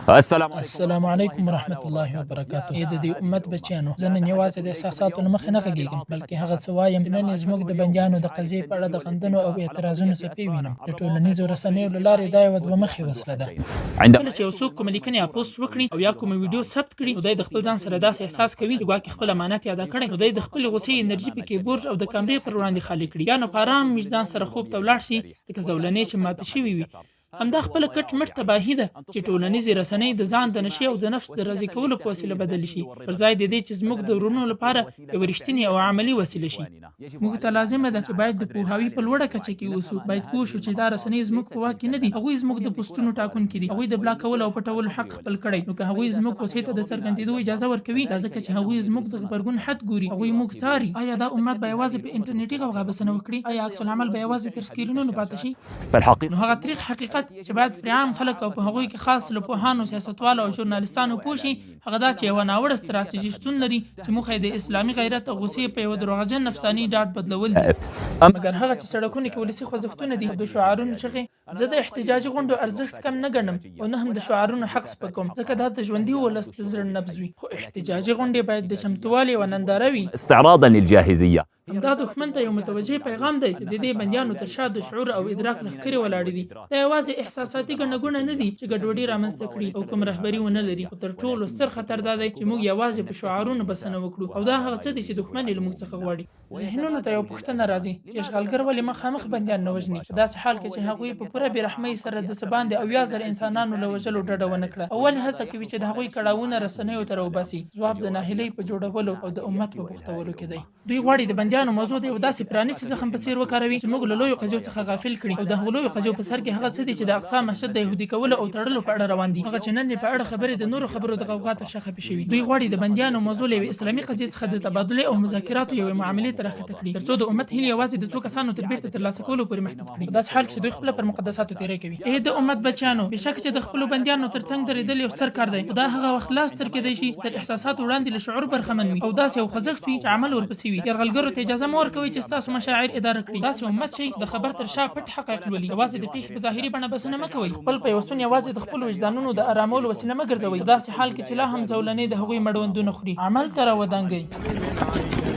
السلام علیکم ورحمت الله وبرکاته. ای د دې امت بچیانو، زه نن یوازې د احساساتو له مخې نه غږېږم، بلکې هغه څه وایم چې نن یې زموږ د بندیانو د قضیې په اړه د غندنو او اعتراضونو څپې وینم. د ټولنیزو رسنیو له لارې دا یوه دوه مخې وسله ده. کله چې یو څوک کومه لیکنه یا پوسټ وکړي او یا کومه ویډیو ثبت کړي، نو دی د خپل ځان سره داسې احساس کوي چې ګواکې خپل امانت یې ادا کړی، نو دی د خپلې غوسې انرژي په کیبورډ او د کامرې پر وړاندې خالي کړي. یا نو په ارام وجدان سره خوب ته ولاړ شي لکه زولنې چې ماتې شوې وي. همدا خپله کټ مټ تباهي ده چې ټولنیزې رسنۍ د ځان د نشې او د نفس د راضي کولو په وسیله بدلې شي، پر ځای د دې چې زموږ د ورونو لپاره یوه رښتینې او عملي وسیله شي. موږ ته لازمه ده چې باید د پوهاوي په لوړه کچه کې اوسو، باید پوه شو چې دا رسنۍ زموږ په واک کې نه دي، هغوی زموږ د پوسټونو ټاکونکي دي، هغوی د بلاک کولو او پټولو حق خپل کړی، نو که هغوی زموږ غوسې ته د څرګندېدو اجازه ورکوي، دا ځکه چې هغوی زموږ د غبرګون حد ګوري، هغوی موږ څاري. ایا دا امت به یوازې په انټرنیټي غوغا بسنه وکړي؟ ایا عکس العمل به یوازې تر سکرینونو پاتې شي؟ نو هغه تریخ حقیقت چې باید پرې عام خلک او په هغوی کې خاص له پوهانو، سیاستوالو او ژورنالیستانو پوه شي، هغه دا چې یوه ناوړه ستراتیژي شتون لري چې موخه یې د اسلامي غیرت او غوسې په یوه درواغجن نفساني ډاډ بدلول دي. مګر هغه چې سړکونو کې ولسي خوځښتونه دي او د شعارونو چغې، زه د احتجاجي غونډو ارزښت کم نه ګڼم او نه هم د شعارونو حق سپکوم، ځکه دا د ژوندي ولس د زړه نبض وي، خو احتجاجي غونډې باید د چمتووالي یوه ننداره وي. استعراضا للجاهزية. همدا دښمن ته یو متوجه پیغام دی چې د دې بندیانو تر شا د شعور او ادراک لښکرې ولاړې دي. دا یوازې احساساتي ګڼه ګوڼه نه دي چې ګډوډي رامنځته کړي او کوم رهبري ونه لري، خو تر ټولو ستر خطر دا دی چې موږ یوازې په شعارونو بسنه وکړو او دا هغه څه دي چې دښمن یې له موږ څخه غواړي. ذهنونو ته یوه پوښتنه راځي چې اشغالګر ولې مخامخ بندیان نه وژني، په داسې حال کې چې هغوی په پوره بې رحمۍ سره د څه باندې 70,000 انسانانو له وژلو ډډه ونه کړه او ولې هڅه کوي چې د هغوی کړاوونه رسنیو ته راوباسي؟ ځواب د ناهیلۍ په جوړولو او د امت په بوختولو کې دی. دوی غواړي د بندیانو موضوع د یوه داسې پرانیستي زخم په څېر وکاروي چې موږ له لویو قضیو څخه غافل کړي او د هغو لویو قضیو په سر کې هغه څه دي چې د اقصی مسجد د یهودي کولو او تړلو په اړه روان دي، هغه چې نن یې په اړه خبرې د نورو خبرو د غوغا تر شا خفي شوي. دوی غواړي د بندیانو موضوع له یوې اسلامي قضیې څخه د تبادلې او مذاکراتو یوې معاملې ته راښکته کړي، ترڅو د امت هیلې یوازې د څو کسانو تر بېرته ترلاسه کولو پورې محدود کړي، په داسې حال کې چې دوی خپله پر مقدساتو تېری کوي. ای د امت بچیانو! بېشکه چې د خپلو بندیانو تر څنګ درېدل یو ستر کار دی، خو دا هغه وخت لا ستر کېدای شي چې تر احساساتو وړاندې له شعور برخمن وي او داسې یو خوځښت وي چې عمل ورپسې وي. یرغلګرو ته اجازه مه ورکوئ چې ستاسو مشاعر اداره کړي. داسې امت شئ چې د خبر تر شا پټ حقایق لولي. یوازې د پېښې په ظاهري بڼه بسنه مه کوئ. خپل پیوستون یوازې د خپلو وجدانونو د ارامولو وسیله مه ګرځوئ، په داسې حال کې چې لا هم زولنې د هغوی مړوندونه خوري. عمل ته راودانګئ.